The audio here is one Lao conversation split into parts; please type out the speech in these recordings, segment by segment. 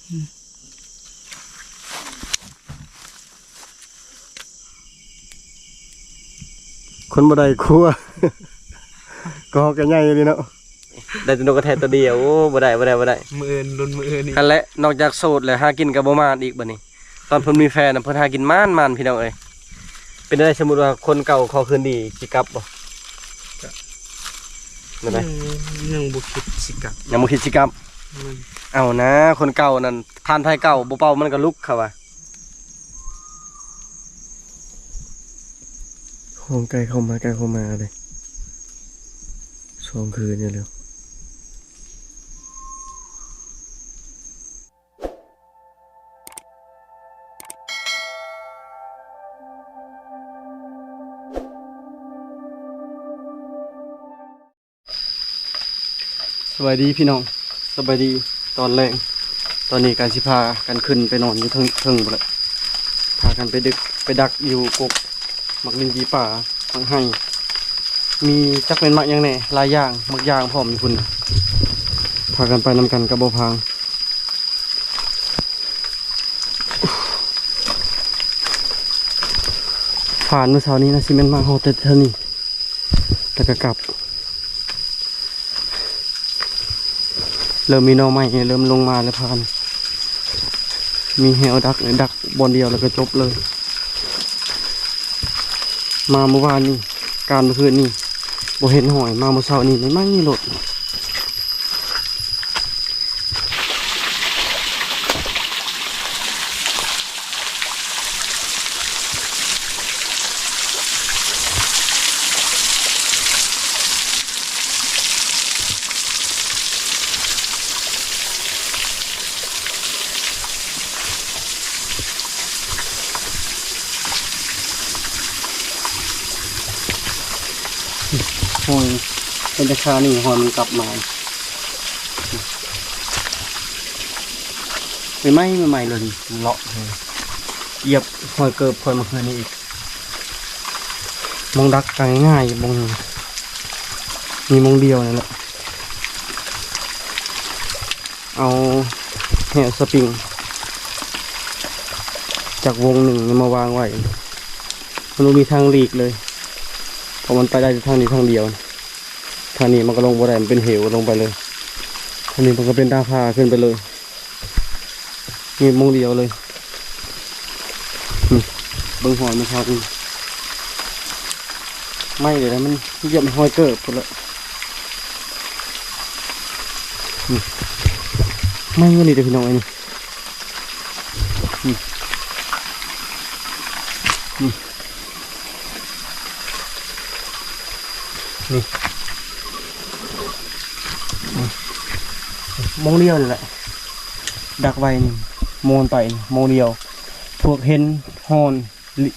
ຄົນບໍ່ໄດ້ຄົວ ກະກະໃຫຍ່ເລີຍເນາະ. ໄດ້ແຕ່ນົກກະແທຕົວດຽວ. ໂອ້ ບໍ່ໄດ້ ບໍ່ໄດ້ ບໍ່ໄດ້. ມື້ອື່ນ ລຸ້ນມື້ອື່ນອີກ. ຫັ້ນແຫຼະ ນອກຈາກໂສດແລ້ວ ຫາກິນກໍບໍ່ໝານອີກບັດນີ້. ຕອນເພິ່ນມີແຟນນະ ເພິ່ນຫາກິນໝານໆ ພີ່ນ້ອງເອີຍ. ເປັນໄດ ສົມມຸດວ່າຄົນເກົ່າຂໍຄືນດີ ຊິກັບບໍ່? ກະ ແນວໃດ? ຍັງ ຍັງບໍ່ຄິດຊິກັບ. ຍັງບໍ່ຄິດຊິກັບ? ແມ່ນ. ເອົານາ ຄົນເກົ່ານັ້ນ ຖ່ານໄຟເກົ່າບໍ່ເປົ່າມັນກໍລຸກ ເຂົາວ່າ. ຫ້ອງໃກ້ເຂົ້າມາ ໃກ້ເຂົ້າມາເລີຍ ສອງຄືນຢູ່ແລ້ວ. ສະບາຍດີພີ່ນ້ອງ ສະບາຍດີຕອນແລງ. ຕອນນີ້ກະຊິພາກັນຂຶ້ນໄປນອນຢູ່ເທິງ ເທິງພຸ້ນແຫຼະ. ພາກັນໄປດຶກ ໄປດັກຢູ່ກົກ ໝາກລິນຈີ່ປ່າ ໝາກໄຮ ມີຈັກແມ່ນໝາກຫຍັງແດ່ ຫຼາຍຢ່າງ ໝາກຢາງພ້ອມຢູ່ພຸ້ນ. ພາກັນໄປນຳກັນກັບບໍ່ພາງ. ຜ່ານມື້ເຊົ້ານີ້ນະ ຊິແມ່ນມາຮອດແຕ່ເທົ່ານີ້ ແລ້ວກໍກັບ. ເລີ່ມມີໜໍ່ໄມ້ ເລີ່ມລົງມາແລ້ວ ຜ່ານ ມີແຫວດັກ ດັກບ່ອນດຽວແລ້ວກໍຈົບເລີຍ. ມາມື້ວານນີ້ ການມື້ຄືນນີ້ ບໍ່ເຫັນຫອຍ ມາມື້ເຊົ້ານີ້ໃໝ່ໆໂລດ. ໂອ້ຍ ເປັນຕາຄານີ້ ຮອຍມັນກັບມາ ໃໝ່ໆ ໃໝ່ໆເລີຍ. ເລາະ ຢຽບຮອຍເກີບຂ້ອຍມາຄືນນີ້ອີກ. ໝ່ອງດັກກໍງ່າຍໆ ໝ່ອງນີ້ ມີໝ່ອງດຽວນັ້ນແຫຼະ. ເອົາແຫສະປິງຈາກວົງໜຶ່ງນີ້ມາວາງໄວ້ ມັນບໍ່ມີທາງຫຼີກເລີຍ ເພາະມັນໄປໄດ້ແຕ່ທາງນີ້ທາງດຽວ. ທາງນີ້ມັນກໍລົງບໍ່ໄດ້ ມັນເປັນເຫວລົງໄປເລີຍ. ທາງນີ້ມັນກໍເປັນຕາຜາຂຶ້ນໄປເລີຍ ມີໝ່ອງດຽວເລີຍ. ນີ້ ເບິ່ງຮອຍມັນຄັກນີ້ ໄມ້ເດ ມັນຢຽບຮອຍເກີບພຸ້ນລະ. ນີ້ ໄມ້ອັນນີ້ເດພີ່ນ້ອງ ອັນນີ້ ນີ້ ນີ້ ນີ້ ໝ່ອງດຽວນີ້ແຫຼະ ດັກໄວ້ນີ້ ໂມນໄປໝ່ອງດຽວ. ພວກເຫັນຮອນ ລິ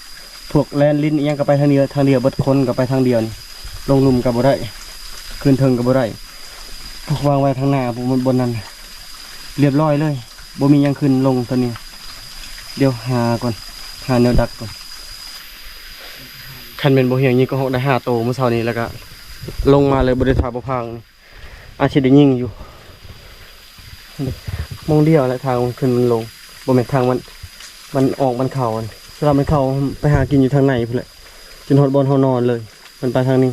ພວກແລນລິນອີ່ຫຍັງກໍໄປທາງດຽວ ທາງດຽວເບິດ ຄົນກໍໄປທາງດຽວນີ້ ລົງລຸ່ມກໍບໍ່ໄດ້ ຂຶ້ນເທິງກໍບໍ່ໄດ້. ພວກວາງໄວ້ທາງໜ້າ ບ່ອນນັ້ນລຽບລ້ອຍເລີຍ ບໍ່ມີຫຍັງຂຶ້ນລົງຕອນນີ້. ດຽວຫາກ່ອນ ຫາແນວດັກກ່ອນ. ຄັນແມ່ນບໍ່ຮຽງຍິງກະຮອກໄດ້ຫ້າໂຕມື້ເຊົ້ານີ້ ແລ້ວກະລົງມາເລີຍ ບໍ່ໄດ້ຖ້າບໍ່ພັງ ອາດຊິໄດ້ຍິງຢູ່. ໂມງດຽວແຫຼະ ທາງມັນຂຶ້ນມັນລົງ ບໍ່ແມ່ນທາງມັນ ມັນອອກມັນເຂົ້າ. ສ່ວນຫຼາຍມັນເຂົ້າໄປຫາກິນຢູ່ທາງໃນພຸ້ນແຫຼະ ຈົນຮອດບ່ອນເຮົານອນເລີຍ. ມັນໄປທາງນີ້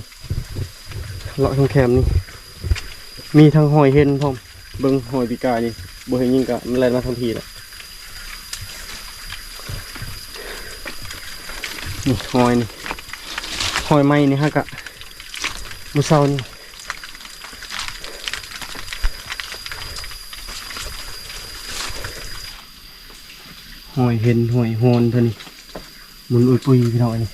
ເລາະທາງແຄມນີ້ ມີທັງຮອຍເຫັນພ້ອມ. ເບິ່ງຮອຍປີກາຍນີ້ ບໍ່ເຫັນຫຍັງກະມັນແລ່ນມາທາງພີ້ແຫຼະ. ນີ້ຮອຍນີ້ ຮອຍໄມ້ນີ້ຫາກະມື້ເຊົ້ານີ້ ຮອຍເຫັນ ຮອຍຮອນເທົ່ານີ້. ໝຸນອຸຍປຸຍພີ່ນ້ອງ ອັນນີ້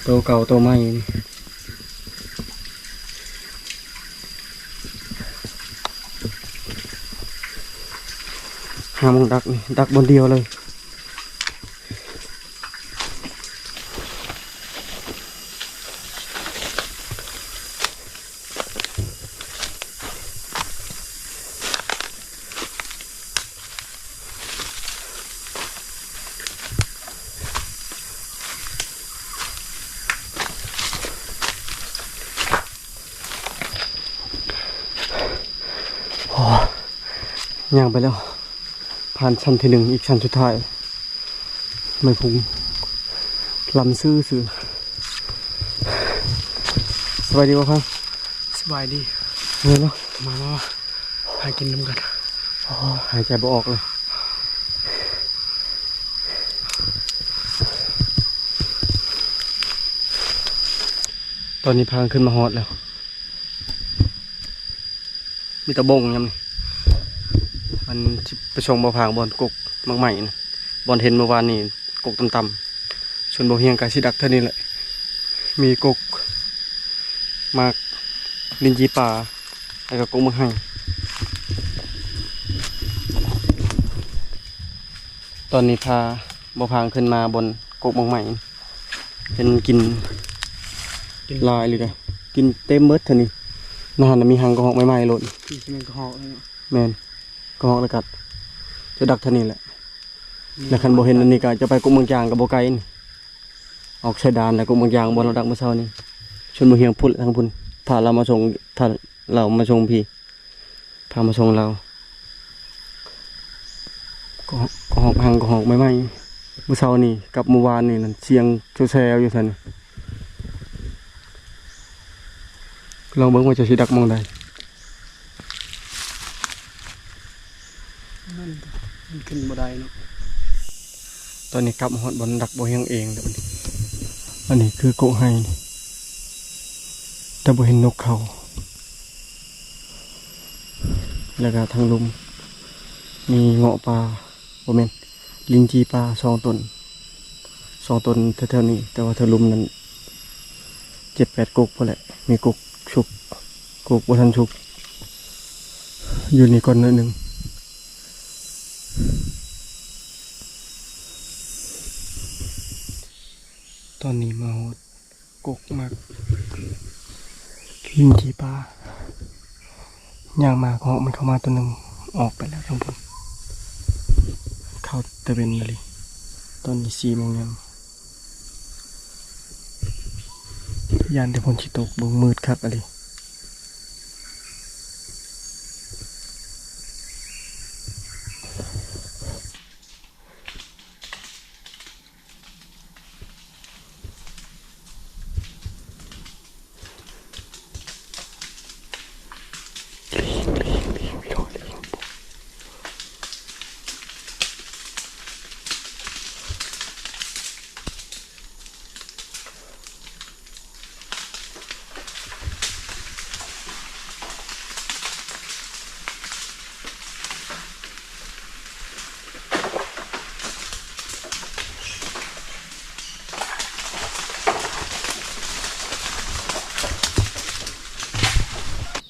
ໂຕເກົ່າໂຕໃໝ່ນີ້. ຫາໝ່ອງດັກນີ້ ດັກບ່ອນດຽວເລີຍ. ໂອ້ ຍ່າງໄປແລ້ວ ຜ່ານຊັ້ນທີໜຶ່ງ ອີກຊັ້ນສຸດທ້າຍ ໄມ້ພຸງລຳຊື່ໆ. ສະບາຍດີບໍ່ພັງ? ສະບາຍດີ. ເມື່ອຍບໍ່? ມາ ມາ ມາ ຫາກິນນຳກັນ. ໂອ້ ຫາຍໃຈບໍ່ອອກເລີຍ. ຕອນນີ້ພາກັນຂຶ້ນມາຮອດແລ້ວ. ມີແຕ່ບົ້ງຍາມນີ້ ມັນຊິໄປສົ່ງບໍ່ພາງບ່ອນກົກໝາກໄມ້ນະ ບ່ອນເຫັນມື້ວານນີ້ ກົກຕ່ຳໆ. ສ່ວນບໍ່ຮຽງກະຊິດັກເທື່ອນີ້ແຫຼະ ມີກົກໝາກລິນຈີ່ປ່າ ແລ້ວກະກົກໝາກໄຮ່. ຕອນນີ້ພາບໍ່ພາງຂຶ້ນມາບ່ອນກົກໝາກໄມ້. ເຫັນມັນກິນ ກິນຫຼາຍອີ່ຫຼີເດ້ ກິນເຕັມເບິດເທື່ອນີ້. ໃນຫັ້ນນະມີຮັງກະຮອກໃໝ່ໆໂລດ. ກິນຊິແມ່ນກະຮອກເນາະ. ແມ່ນ ກະຮອກລະກັດ ຈະດັກເທື່ອນີ້ແຫຼະ. ແລ້ວຄັນບໍ່ເຫັນອັນນີ້ກະຈະໄປກົກເມືອງຈາງກະບໍ່ໄກນີ້ ອອກຊາຍດ່ານແລ້ວກົກເມືອງຈາງ ບ່ອນລາວດັກມື້ເຊົ້ານີ້. ຊົນບໍ່ຮຽງພຸ້ນແຫຼະ ທາງພຸ້ນ ຖ້າລາວມາສົ່ງ ຖ້າລາວມາສົ່ງພີ້. ພາມາສົ່ງລາວ ກໍ ກໍຮອກ ຮັງກໍຮອກໃໝ່ໆ ມື້ເຊົ້ານີ້ກັບມື້ວານນີ້ນັ້ນ ສຽງແຊວໆຢູ່ຊັ້ນ. ລອງເບິ່ງວ່າຈະຊິດັກໝ່ອງໃດ. ມັນ ມັນຂຶ້ນບໍ່ໄດ້ເນາະ. ຕອນນີ້ກັບມາຮອດບ່ອນດັກບໍ່ຮຽງເອງແລ້ວບັດນີ້. ອັນນີ້ຄືກົກໄຮ່ ແຕ່ບໍ່ເຫັນນົກເຂົ້າ. ແລ້ວກະທາງລຸ່ມມີເງາະປ່າ ບໍ່ແມ່ນ ລິນຈີ່ປ່າສອງຕົ້ນ ສອງຕົ້ນແຖວໆນີ້. ແຕ່ວ່າເທິງລຸ່ມນັ້ນ ເຈັດແປດກົກພຸ້ນແຫຼະ ມີກົກສຸກ ກົກບໍ່ທັນສຸກ ຢູ່ນີ້ກ່ອນໜ້ອຍໜຶ່ງ. ຕອນນີ້ມາຮອດ ກົກໝາກລິນຈີ່ປ່າ ຍ່າງມາກໍມັນເຂົ້າມາຕົວໜຶ່ງ ອອກໄປແລ້ວທັງພຸ້ນ. ເຂົ້າຕາເວັນອີ່ຫຼີ ຕອນນີ້ສີ່ໂມງຍາມ ຢ້ານແຕ່ຝົນຊິຕົກ ເບິ່ງມືດຄັກອີ່ຫຼີ.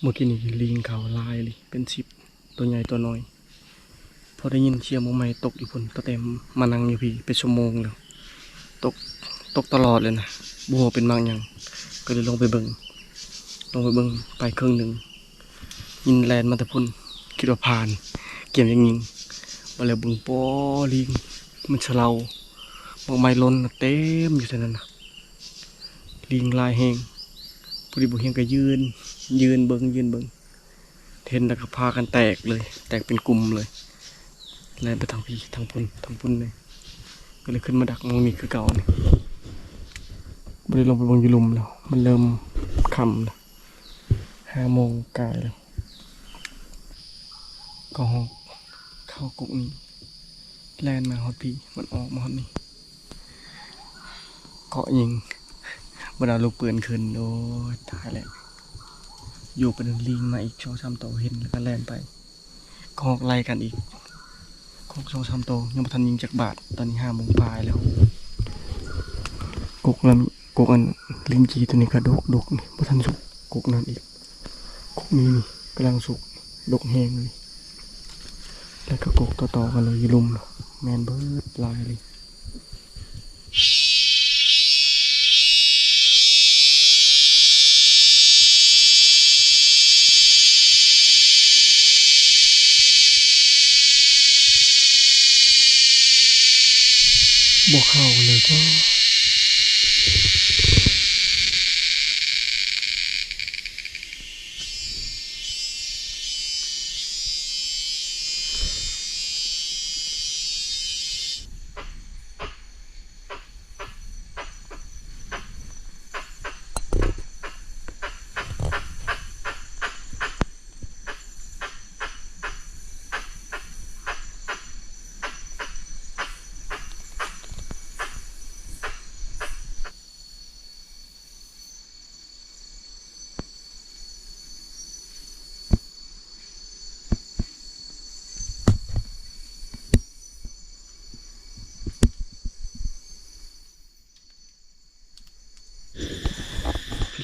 ມື້ກີ້ນີ້ລີງເຂົ້າຫຼາຍອີ່ຫຼີ ເປັນສິບ ຕົວໃຫຍ່ຕົວນ້ອຍ. ພໍໄດ້ຍິນສຽງໝາກໄມ້ຕົກຢູ່ພຸ້ນ ຕັ້ງແຕ່ມານັ່ງຢູ່ພີ້ເປັນຊົ່ວໂມງແລ້ວ. ຕົກ ຕົກຕະຫຼອດເລີຍນະ ບໍ່ຮູ້ວ່າເປັນໝາກຫຍັງ ກໍເລີຍລົງໄປເບິ່ງ. ລົງໄປເບິ່ງ ໄປເຄິ່ງໜຶ່ງ ຍິນແລ່ນມາແຕ່ພຸ້ນ ຄິດວ່າຜ່ານ ກຽມຈະຍິງ ມາແລ້ວເບິ່ງ ປໍ ລີງ ມັນສະເລົາ ໝາກໄມ້ຫຼົ່ນເຕັມຢູ່ແຖວນັ້ນນະ ລີງຫຼາຍແຮງ. ພໍດີບໍ່ຮຽງກໍຢືນ ຢືນເບິ່ງ ຢືນເບິ່ງ ເຫັນແລ້ວກໍພາກັນແຕກເລີຍ ແຕກເປັນກຸ່ມເລີຍ ແລ່ນໄປທາງພີ້ ທາງພຸ້ນ ທາງພຸ້ນເລີຍ. ກໍເລີຍຂຶ້ນມາດັກໝ່ອງນີ້ຄືເກົ່ານີ້ ບໍ່ໄດ້ລົງໄປເບິ່ງຢູ່ລຸ່ມແລ້ວ ມັນເລີ່ມຄ່ຳແລ້ວ ຫ້າໂມງກາຍແລ້ວ. ກໍຮອກເຂົ້າກົກນີ້ ແລ່ນມາຮອດພີ້ ມັນອອກມາຮອດນີ້ ເກາະຍິງ ບໍ່ໄດ້ເອົາລູກປືນຂຶ້ນ. ໂອ້ຍ ຕາຍແລ້ວ ຢູ່ໄປໂດນ ລີງມາອີກສອງສາມໂຕ ເຫັນແລ້ວກໍແລ່ນໄປ. ກໍຮອກໄລ່ກັນອີກ ກໍຮອກສອງສາມໂຕ ຍັງບໍ່ທັນຍິງຈັກບາດ. ຕອນນີ້ຫ້າໂມງປາຍແລ້ວ ກົກລຳ ກົກອັນລິນຈີ່ຕົວນີ້ກໍດົກໆ ນີ້ບໍ່ທັນສຸກ. ກົກນັ້ນອີກ ກົກນີ້ນີ້ກຳລັງສຸກ ດົກແຮງເລີຍ. ແລ້ວກໍກົກຕໍ່ໆກັນເລີຍ ຢູ່ລຸ່ມ ແມ່ນເບິດຫຼາຍເລີຍ. ບໍ່ເຂົ້າເລີຍ ບໍ່.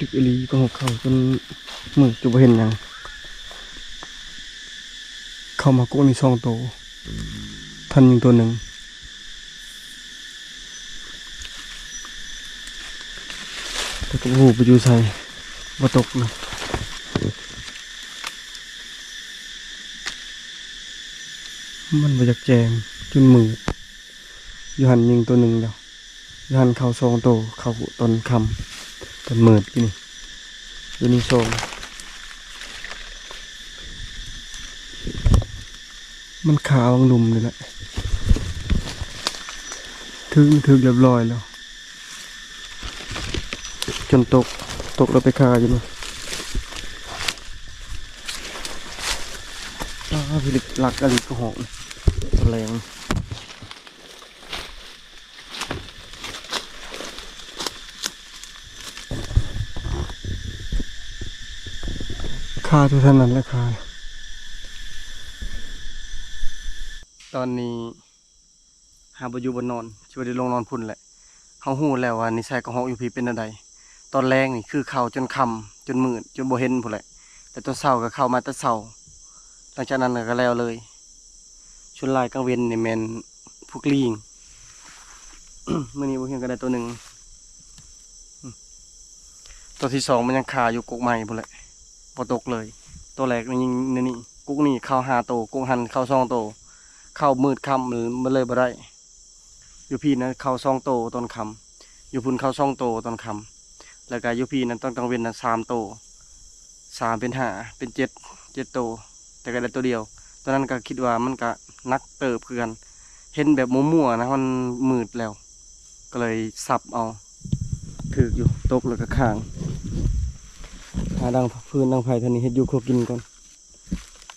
ຕຶກອີ່ຫຼີ ກໍຫົກເຂົ້າຈົນມືດ ຈົນບໍ່ເຫັນຫຍັງ. ເຂົ້າມາກົກນີ້ສອງໂຕ ທັນຍິງໂຕໜຶ່ງ ແຕ່ກໍບໍ່ຮູ້ໄປຢູ່ໃສ ບໍ່ຕົກເລີຍ. ມັນບໍ່ຢາກແຈ້ງ ຈົນມືດ. ຢູ່ຫັ້ນຍິງໂຕໜຶ່ງແລ້ວ ຢູ່ຫັ້ນເຂົ້າສອງໂຕ ເຂົ້າຕອນຄ່ຳ ຕອນມືດຢູ່ນີ້ ຢູ່ນີ້ສອງ. ມັນຄາຫວ່າງລຸ່ມນີ້ແຫຼະ ຖືກ ຖືກລຽບຮ້ອຍແລ້ວ ຈົນຕົກ ຕົກແລ້ວໄປຄາຢູ່ນີ້. ອ້າ ພິລຶກລັກອະລິກະຫອກ ຕອນແລງ. ຄາເທົ່ານັ້ນແຫຼະ ຄາ. ຕອນນີ້ຫາບໍ່ຢູ່ບ່ອນນອນ ຊິບໍ່ໄດ້ລົງນອນພຸ້ນແຫຼະ. ເຮົາຮູ້ແລ້ວວ່ານິໄສກະຮອກຢູ່ພີ້ເປັນແນວໃດ. ຕອນແລງນີ້ຄືເຂົ້າຈົນຄ່ຳ ຈົນມືດ ຈົນບໍ່ເຫັນພຸ້ນແຫຼະ ແລະຕອນເຊົ້າກໍເຂົ້າມາແຕ່ເຊົ້າ. ຫຼັງຈາກນັ້ນກໍແລ້ວເລີຍ. ສ່ວນຫຼາຍກາງເວັນນີ້ແມ່ນພວກລີງ. ມື້ນີ້ບໍ່ຮຽງກໍໄດ້ໂຕໜຶ່ງ. ໂຕທີສອງມັນຍັງຄາຢູ່ກົກໄມ້ພຸ້ນແຫຼະ ບໍ່ຕົກເລີຍ. ໂຕແລກນີ້ຍິງໃນນີ້ ກົກນີ້ເຂົ້າຫ້າໂຕ ກົກຫັ້ນເຂົ້າສອງໂຕ. ເຂົ້າມືດຄ່ຳມັນເລີຍບໍ່ໄດ້. ຢູ່ພີ້ນະເຂົ້າສອງໂຕຕອນຄ່ຳ ຢູ່ພຸ້ນເຂົ້າສອງໂຕຕອນຄ່ຳ ແລ້ວກະຢູ່ພີ້ນະຕອນກາງເວັນນະສາມໂຕ ສາມເປັນຫ້າ ເປັນເຈັດ ເຈັດໂຕ ແຕ່ກະໄດ້ໂຕດຽວ. ຕອນນັ້ນກະຄິດວ່າມັນກະໜັກເຕີບຄືກັນ ເຫັນແບບມົວໆນະ ມັນມືດແລ້ວ ກະເລີຍສັບເອົາ. ຖືກຢູ່ ຕົກແລ້ວກະຄ້າງ. ຫາດັງຟືນດັງໄຟເທົ່ານີ້ ເຮັດຢູ່ຄົວກິນກ່ອນ.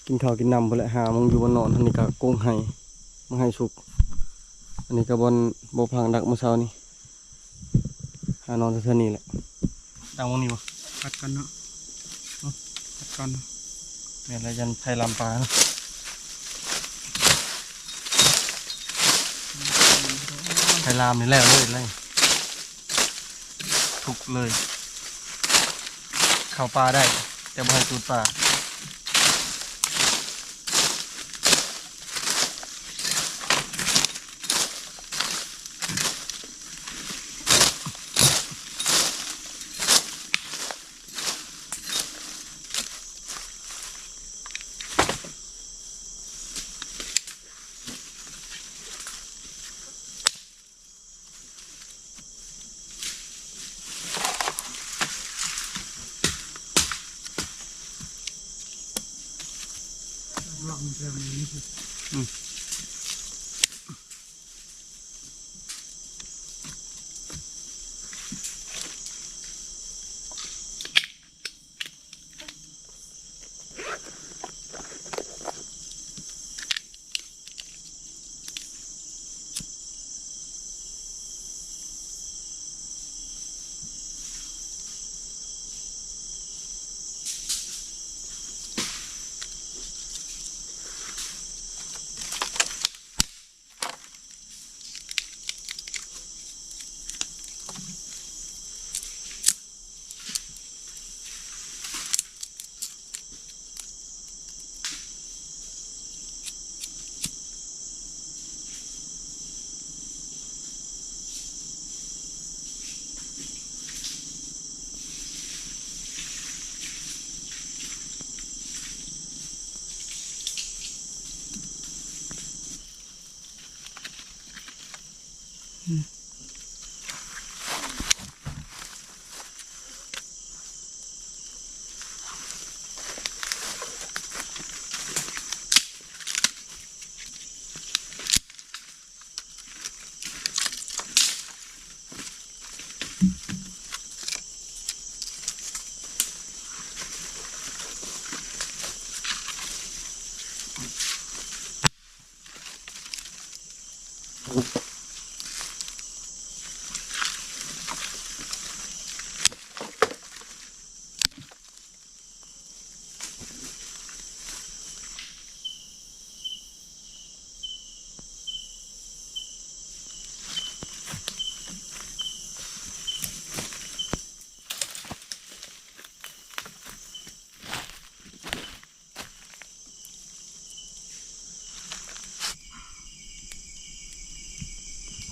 ກິນເຂົ້າກິນນ້ຳພຸ້ນແຫຼະ ຫາໝ່ອງຢູ່ບ່ອນນອນ. ອັນນີ້ກະກົງໄຮ່ ໝາກໄຮ່ສຸກ. ອັນນີ້ກະບ່ອນບໍ່ພັງດັກມື້ເຊົ້ານີ້ ຫານອນແຖວໆນີ້ແຫຼະ. ຕັ້ງໝ່ອງນີ້ບໍ່? ພັກກ່ອນເນາະ ພັກກ່ອນ. ແມ່ນແລ້ວ ຢ້ານໄພລາມປ່າເນາະ. ໄພລາມນີ້ແລ້ວເລີຍ ແລ້ວ ທຸກເລີຍ. ເຂົ້າປ່າໄດ້ ແຕ່ບໍ່ໃຫ້ຈູດປ່າ.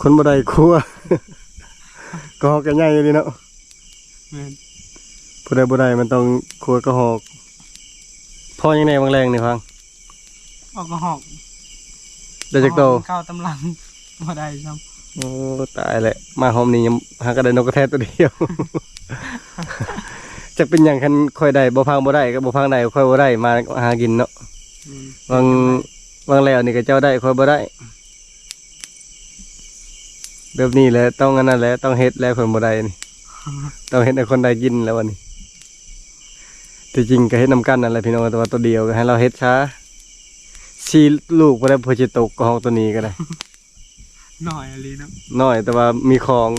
ຄົນບໍ່ໄດ້ຄົວ ກະຮອກກະໃຫຍ່ອີ່ຫຼີເນາະ. ແມ່ນ. ຜູ້ໃດບໍ່ໄດ້ມັນຕ້ອງຄົວກະຮອກ. ພໍຫຍັງແດ່ຫວ່າງແລງນີ້ພັງ? ເອົາກະຮອກ. ໄດ້ຈັກໂຕ? ເຂົ້າຕຳລັງ ບໍ່ໄດ້ຊ້ຳ. ໂອ້ ຕາຍແລ້ວ ມາຮອບນີ້ຍັງຫາກະໄດ້ນົກກະແທໂຕດຽວ. ຈັກເປັນຫຍັງ ຄັນຂ້ອຍໄດ້ ບໍ່ພັງບໍ່ໄດ້ ກະບໍ່ພັງໄດ້ ຂ້ອຍບໍ່ໄດ້ມາຫາກິນເນາະ. ອືມ. ຫວ່າງ ຫວ່າງແລ້ວນີ້ກະເຈົ້າໄດ້ ຂ້ອຍບໍ່ໄດ້. ແບບນີ້ແຫຼະ ຕ້ອງອັນນັ້ນແຫຼະ ຕ້ອງເຮັດແຫຼະ ຄົນບໍ່ໄດ້ນີ້ ຕ້ອງເຮັດໃຫ້ຄົນໄດ້ກິນແລ້ວບັດນີ້. ທີ່ຈິງກະເຮັດນຳກັນນັ້ນແຫຼະພີ່ນ້ອງ ແຕ່ວ່າໂຕດຽວກະໃຫ້ລາວເຮັດຊະ. ສີ່ລູກພຸ້ນແຫຼະ ເພື່ອຊິຕົກກະຮອກໂຕນີ້ກະໄດ້. ນ້ອຍອີ່ຫຼີເນາະ. ນ້ອຍແຕ່ວ່າມີຂອງ.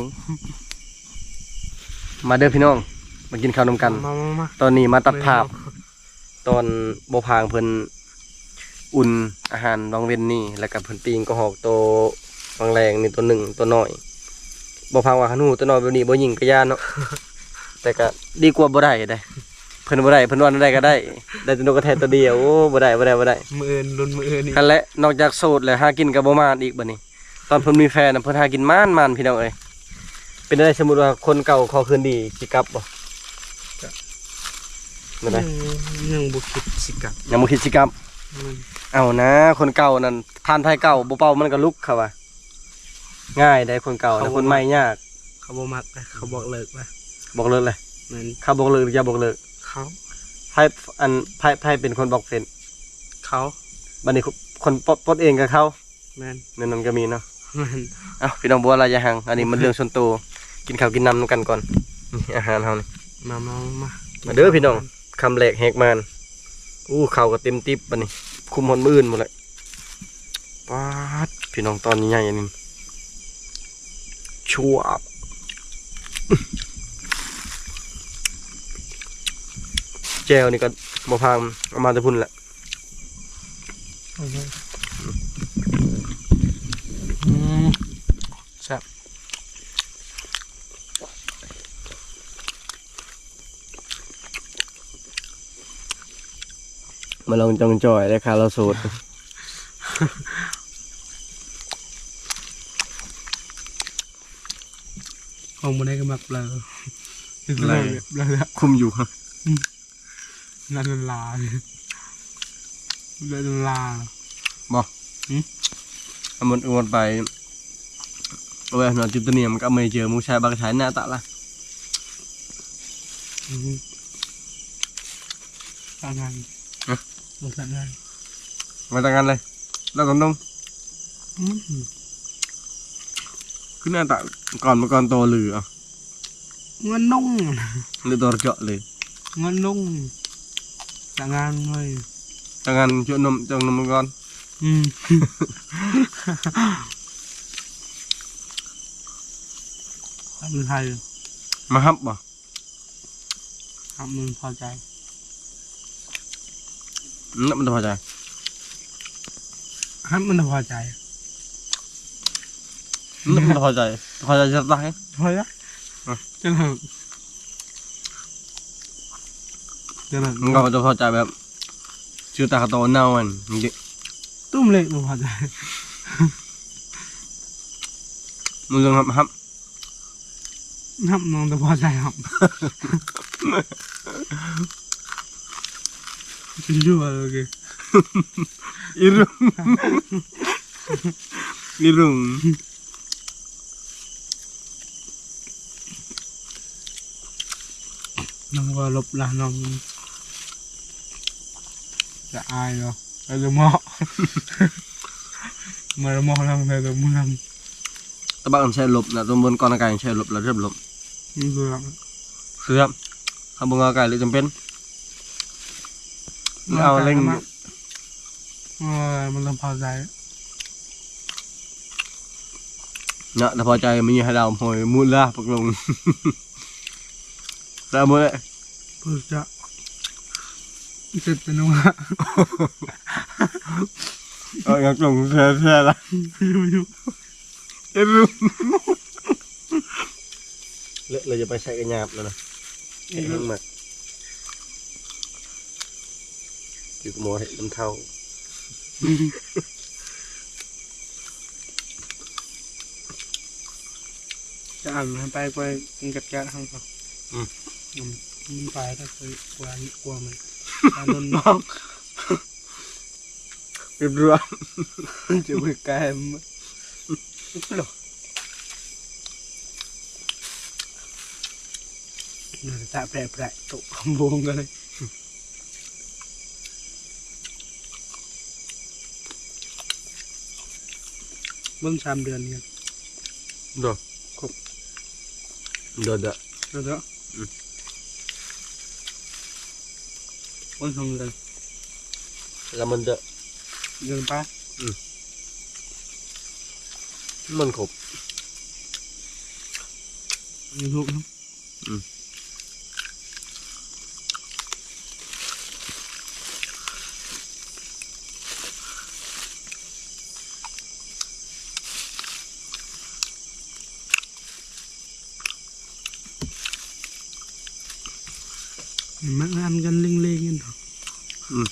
ມາເດີພີ່ນ້ອງ ມາກິນເຂົ້ານຳກັນ. ມາ ມາ ມາ. ຕອນນີ້ມາຕັດພາບ ຕອນບໍ່ພາງເພິ່ນອຸ່ນອາຫານຫວ່າງເວັນນີ້ ແລ້ວກະເພິ່ນປີ້ງກະຮອກໂຕຫວ່າງແລງນີ້ໂຕໜຶ່ງ ໂຕນ້ອຍ. ບໍ່ພາງວ່າຄັນຮູ້ໂຕນ້ອຍແບບນີ້ບໍ່ຍິງກະຢ້ານເນາະ ແຕ່ກະດີກວ່າບໍ່ໄດ້ເດ້. ເພິ່ນບໍ່ໄດ້ ເພິ່ນວ່າແນວໃດກະໄດ້ ໄດ້ແຕ່ນົກກະແທໂຕດຽວ. ໂອ້ ບໍ່ໄດ້ ບໍ່ໄດ້ ບໍ່ໄດ້. ມື້ອື່ນ ລຸ້ນມື້ອື່ນອີກ. ຫັ້ນແຫຼະ ນອກຈາກໂສດແລ້ວ ຫາກິນກະບໍ່ໝານອີກບັດນີ້. ຕອນເພິ່ນມີແຟນນະ ເພິ່ນຫາກິນໝານໆ ພີ່ນ້ອງເອີຍ. ເປັນຈັ່ງໃດ ສົມມຸດວ່າຄົນເກົ່າຂໍຄືນດີ ຊິກັບບໍ່? ກະ ແນວໃດ? ຍັງ ຍັງບໍ່ຄິດຊິກັບ. ຍັງບໍ່ຄິດຊິກັບ? ອືມ. ເອົານາ ຄົນເກົ່ານັ້ນ ຖ່ານໄຟເກົ່າບໍ່ເປົ່າມັນກະລຸກ ເຂົາວ່າ. ງ່າຍໄດ໋ຄົນເກົ່ານະ ຄົນໃໝ່ຍາກ. ເຂົາບໍ່ມັກ ເຂົາບອກເລີກລະ. ບອກເລີກລະ? ແມ່ນ. ເຂົາບອກເລີກ ຫຼືເຈົ້າບອກເລີກ? ເຂົາ. ໃຜ ອັນ ໃຜ ໃຜເປັນຄົນບອກເຟສ? ເຂົາ. ບັດນີ້ຄົນ ຄົນປົດ ປົດເອງກະເຂົາ. ແມ່ນ. ແນວນັ້ນກະມີເນາະ. ແມ່ນ. ເອົ້າ ພີ່ນ້ອງບໍ່ວ່າຫຼາຍຢ່າຮັ່ງ ອັນນີ້ມັນເລື່ອງສ່ວນໂຕ. ກິນເຂົ້າກິນນ້ຳນຳກັນກ່ອນ. ນີ້ອາຫານເຮົານີ້. ມາ ມາ ມາ ມາເດີພີ່ນ້ອງ. ຄຳແລກແຫກມານ. ໂອ້ ເຂົ້າກະເຕັມຕິບບັດນີ້ ຄຸມຮອດມື້ອື່ນພຸ້ນແຫຼະ. ປາດ ພີ່ນ້ອງ ຕອນໃຫຍ່ໆ ອັນນີ້ ຊວບ. ແຈ່ວນີ້ກະບໍ່ພາງ ເອົາມາແຕ່ພຸ້ນແຫຼະ. ອືມ ແຊບ. ມາລອງຈ່ອງຈ່ອຍໄດ້ຄ່າລາວໂສດ. ຂອງບໍ່ໄດ້ກະມັກເບລີ ເບລີ ຄຸມຢູ່. ອືມ. ລາລາ ລາລາ ບໍ່ ຫື ອາໝົດ ອາໝົດໄປ ໂອ້ຍ ນອນຈິດຕະນຽມກັບເມເຈີ ໝູ່ຊາຍບັກຊາຍໜ້າຕາລະ ຫື ສາງງານ ຮະ ບໍ່ສາງງານ ມາສາງງານເລີຍ ລາວກຳນົງ ອື ຄືໜ້າຕາກ່ອນ ເມື່ອກ່ອນໂຕຫຼື ເອົາ ເງິນນົງ ຫຼືໂຕເຈາະເລີຍ ເງິນນົງ ສາງງານເລີຍ ສາງງານເຈາະນົມ ເຈາະນົມກ່ອນ ອື ມັນໄທ ມາຮັບບໍ່? ຮັບມັນພໍໃຈ ອື ມັນພໍໃຈ ຮັບມັນພໍໃຈ ອື ມັນພໍໃຈ ພໍໃຈຈະຕາຍ ພໍໃຈ ອື ຈັ່ງນັ້ນ ຈັ່ງນັ້ນ ມັນກະຈະພໍໃຈແບບ ຊື່ຕາກະໂຕເນົ່າຫັ້ນ ຕຸ້ມເລັກບໍ່ພໍໃຈ ມື້ເລື່ອງຮັບ ຮັບ ຮັບນ້ອງແຕ່ພໍໃຈຮັບ ຊິຢູ່ວ່າໂອເຄ ອີລຸງ ອີລຸງ ນ້ອງວ່າຫຼົບລະນ້ອງ ລະອາຍເນາະ ລະເໝາະ ມາລະເໝາະນຳ ລະເມືອງ ຕະບະມັນໃຊ້ຫຼົບນະ ຕົວບົນກ່ອນອາກາດໃຊ້ຫຼົບລະເລີ່ມຫຼົບ ເຊື່ອ ເຮົາບໍ່ງາກາຍເລີຍຈຳເປັນ ເອົາເລັ່ງ ໂອ້ຍ ມັນລຳພາໃຈ ນະ ລະພໍໃຈມີໃຫ້ດາວໂຫຍ ມຸລາ ປັກລົງ ແລ້ວມື້ ເພິ່ນຈະເຈັບເປັນຫວັດ ເອົາຫຍັງລົງແທ້ໆລະ ເອີ ເລາະ ເລາະຢ່າໄປໃສ່ກະຫຍາບແລ້ວນະ ເອີ ແຫ້ງມັກ ຢູ່ກັບໝໍເຮັດນຳເຖົ້າ. ຈະອ່ານໃຫ້ໄປກວ່າມັນຈັກຈະທັງ ອືມ ອືມ ມັນໄປກໍຄືກວ່ານີ້ ກວ່າມັນ ອານົນນ້ອງ ເປັນເລື່ອງ ຈະໄປແກ້ມ ໜ້າຕາແປກໆ ໂຕະຄຳວົງກັນເລີຍ. ເບິ່ງສາມເດືອນນີ້ ເດີ ຄົບ ເດີ ເດີ ເດີ ເດີ ອືມ ເບິ່ງສອງເດືອນ ລະມັນເດີ ເດືອນໄປ ອືມ ມັນຄົບ ຢູທູບ ອືມ ມັນອັນກັນເລັງໆ ກັນ ອືມ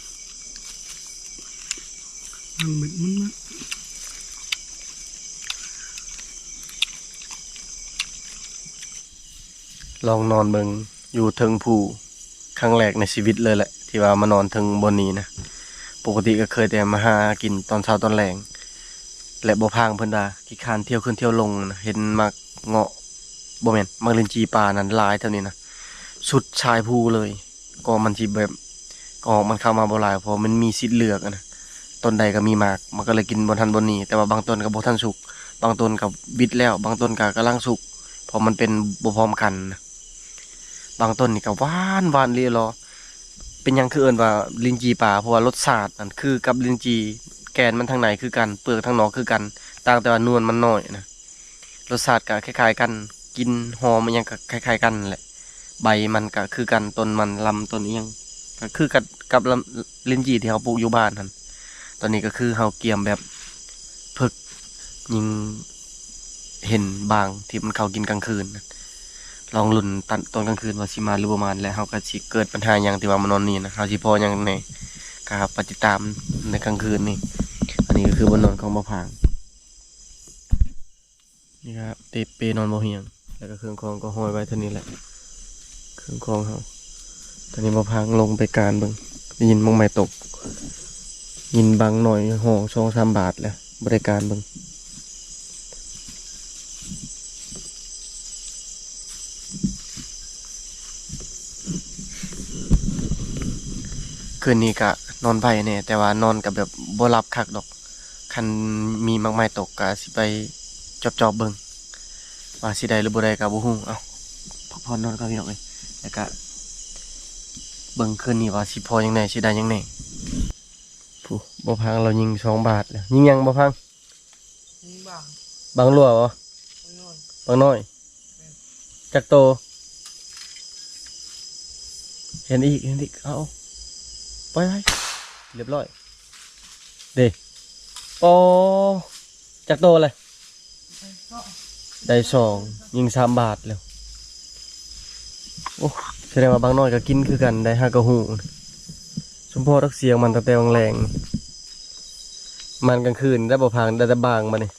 ມັນ ມັນ ມັນ ລອງນອນເບິ່ງຢູ່ເທິງພູ ຄັ້ງແລກໃນຊີວິດເລີຍແຫຼະ ທີ່ວ່າມານອນເທິງບ່ອນນີ້ນະ. ປົກກະຕິກໍເຄີຍແຕ່ມາຫາກິນຕອນເຊົ້າຕອນແລງ ແລະ ບໍ່ພາງເພິ່ນວ່າຂີ້ຄ້ານທ່ຽວຂຶ້ນທ່ຽວລົງນະ ເຫັນໝາກເງາະ ບໍ່ແມ່ນ ໝາກລິນຈີ່ປ່ານັ້ນຫຼາຍແຖວນີ້ນະ ສຸດຊາຍພູເລີຍ. ກໍມັນຊິແບບ ກໍມັນເຂົ້າມາບໍ່ຫຼາຍ ເພາະມັນມີສິດເລືອກນະ ຕົ້ນໃດກໍມີໝາກ ມັນກໍເລີຍກິນບ່ອນຫັ້ນບ່ອນນີ້ ແຕ່ວ່າບາງຕົ້ນກໍບໍ່ທັນສຸກ ບາງຕົ້ນກໍວິດແລ້ວ ບາງຕົ້ນກໍກຳລັງສຸກ ເພາະມັນເປັນບໍ່ພ້ອມກັນນະ. ບາງຕົ້ນນີ້ກໍຫວານ ຫວານອີ່ຫຼີຫຼໍ. ເປັນຫຍັງຄືເອີ້ນວ່າລິນຈີ່ປ່າ? ເພາະວ່າລົດຊາດນັ້ນຄືກັບລິນຈີ່ ແກ່ນມັນທາງໃນຄືກັນ ເປືອກທາງນອກຄືກັນ ຕ່າງແຕ່ວ່ານວນມັນໜ້ອຍນະ. ລົດຊາດກະຄ້າຍໆກັນ ກິ່ນຫອມອີ່ຫຍັງກະຄ້າຍໆກັນແຫຼະ ໃບມັນກະຄືກັນ ຕົ້ນມັນ ລຳຕົ້ນອີ່ຫຍັງກະຄືກັນກັບລຳ ລິນຈີ່ທີ່ເຮົາປູກຢູ່ບ້ານຫັ້ນ. ຕອນນີ້ກະຄືເຮົາກຽມແບບເພິກຍິງເຫັນບາງທີ່ມັນເຂົ້າກິນກາງຄືນ ລອງລຸ້ນຕອນ ຕອນກາງຄືນວ່າຊິມາຫຼືບໍ່ມາ ແລະ ເຮົາກະຊິເກີດປັນຫາຫຍັງທີ່ວ່າມານອນນີ້ນະ ເຮົາຊິພໍ້ຫຍັງແດ່ ກະໄປຕິດຕາມໃນກາງຄືນນີ້. ອັນນີ້ກະຄືບ່ອນນອນຂອງບ່າວພາງ. ນີ້ກະເຕເປນອນບໍ່ຮຽງ ແລ້ວກະເຄື່ອງຂອງກະຫ້ອຍໄວ້ເທົ່ານີ້ແຫຼະ ເຄື່ອງຂອງເຮົາ. ຕອນນີ້ບ່າວພາງລົງໄປການເບິ່ງ ໄດ້ຍິນໝາກໄມ້ຕົກ ຍິນບັງໜ້ອຍຮ້ອງສອງສາມບາດແລ້ວ ບໍ່ໄດ້ການເບິ່ງ. ຄືນນີ້ກະນອນໄວແດ່ ແຕ່ວ່ານອນກະແບບບໍ່ຫຼັບຄັກດອກ. ຄັນມີໝາກໄມ້ຕົກກະຊິໄປຈອບໆເບິ່ງ ວ່າຊິໄດ້ຫຼືບໍ່ໄດ້ກະບໍ່ຮູ້. ເອົ້າ ພັກຜ່ອນນອນກ່ອນພີ່ນ້ອງເອີຍ ແລ້ວກະເບິ່ງຄືນນີ້ວ່າຊິພໍຫຍັງແດ່ ຊິໄດ້ຫຍັງແດ່. ຜູ້ ບ່າວພາງລາວຍິງສອງບາດແລ້ວ. ຍິງຫຍັງບ່າວພາງ? ຍິງບັງ ບັງຫຼວງບໍ? ບັງນ້ອຍ ບັງນ້ອຍ. ແມ່ນ ຈັກໂຕ? ເຫັນອີກ ເຫັນອີກ ເອົາ ໄປ ໄປ ລຽບຮ້ອຍເດ້. ໂອ້ ຈັກໂຕແຫຼະ? ໄດ້ສອງ ຍິງສາມບາດແລ້ວ. ໂອ້ ສະແດງວ່າບັງນ້ອຍກະກິນຄືກັນໄດ໋ ຫາກະຮູ້. ສົມພໍດອກສຽງມັນຕັ້ງແຕ່ຫວ່າງແລງ ມັນກາງຄືນໄດ້ບໍ່ພັງ ໄດ້ແຕ່ບາງບາດນີ້.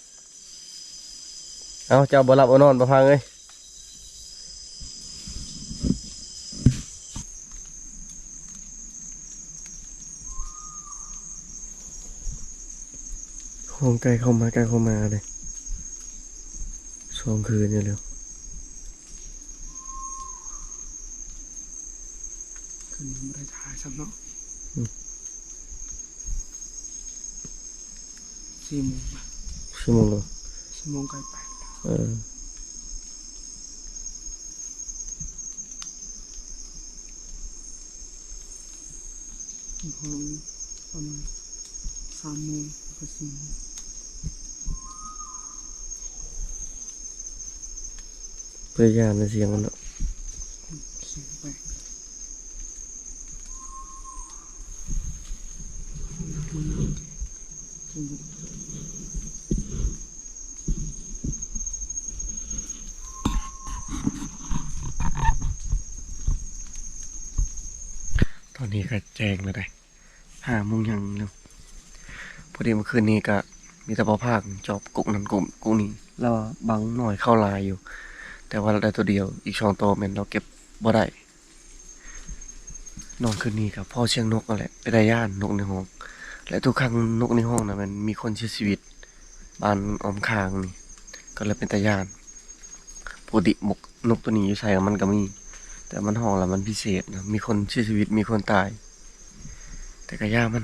ເອົາ ເຈົ້າບໍ່ຫຼັບບໍ່ນອນບໍ່ພັງເອີຍ. ຫ້ອງໃກ້ເຂົ້າມາ ໃກ້ເຂົ້າມາເດ້ ສອງຄືນນີ້ແລ້ວ. ຄືນນີ້ບໍ່ໄດ້ຖ່າຍຊ້ຳເນາະ. ອືມ ສີ່ໂມງ ສີ່ໂມງແລ້ວ ສີ່ໂມງໃກ້ແປດ. ເອີ ຮອດປະມານສາມໂມງ ແລ້ວກໍສີ່ໂມງ. ເພື່ອຢ້ານໃນສຽງມັນເນາະ. ຕອນນີ້ກະແຈ້ງແລ້ວເດ້. ຫ້າໂມງຫຍັງແລ້ວ. ພໍດີມື້ຄືນນີ້ກະມີແຕ່ບ່າວພາງຈອບກົກນັ້ນກົກນີ້ ແລ້ວວ່າບັງນ້ອຍເຂົ້າຫຼາຍຢູ່ ແຕ່ວ່າລາວໄດ້ໂຕດຽວ ອີກສອງໂຕແມ່ນລາວເກັບບໍ່ໄດ້. ນອນຄືນນີ້ກໍພໍ້ສຽງນົກນັ້ນແຫຼະ ເປັນຕາຢ້ານ ນົກໃນຫ້ອງ ແລະ ທຸກຄັ້ງນົກໃນຫ້ອງນະແມ່ນມີຄົນເສຍຊີວິດ ບ້ານອ້ອມຂ້າງນີ້ ກໍເລີຍເປັນຕາຢ້ານ. ປົກກະຕິນົກ ນົກໂຕນີ້ຢູ່ໃສມັນກໍມີ ແຕ່ມັນຮ້ອງແລ້ວມັນພິເສດນະ ມີຄົນເສຍຊີວິດ ມີຄົນຕາຍ ແຕ່ກໍຢ່າມັນ.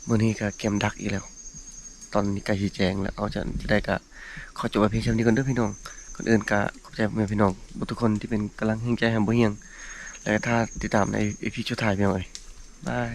ມື້ນີ້ກໍແກມດັກອີກແລ້ວ ຕອນນີ້ໃກ້ຊິແຈ້ງແລ້ວ ເອົາ ຈັ່ງໃດກໍຂໍຈົບໄວ້ພຽງສ່ຳນີ້ກ່ອນເດີພີ່ນ້ອງ. ກ່ອນອື່ນກໍຂອບໃຈພໍ່ແມ່ພີ່ນ້ອງເບິດທຸກຄົນທີ່ເປັນກຳລັງແຮງໃຈໃຫ້ບໍ່ຫ່ຽງ ແລະ ຖ້າຕິດຕາມໃນອີພີສຸດທ້າຍພີ່ນ້ອງເອີຍ. ບາຍ.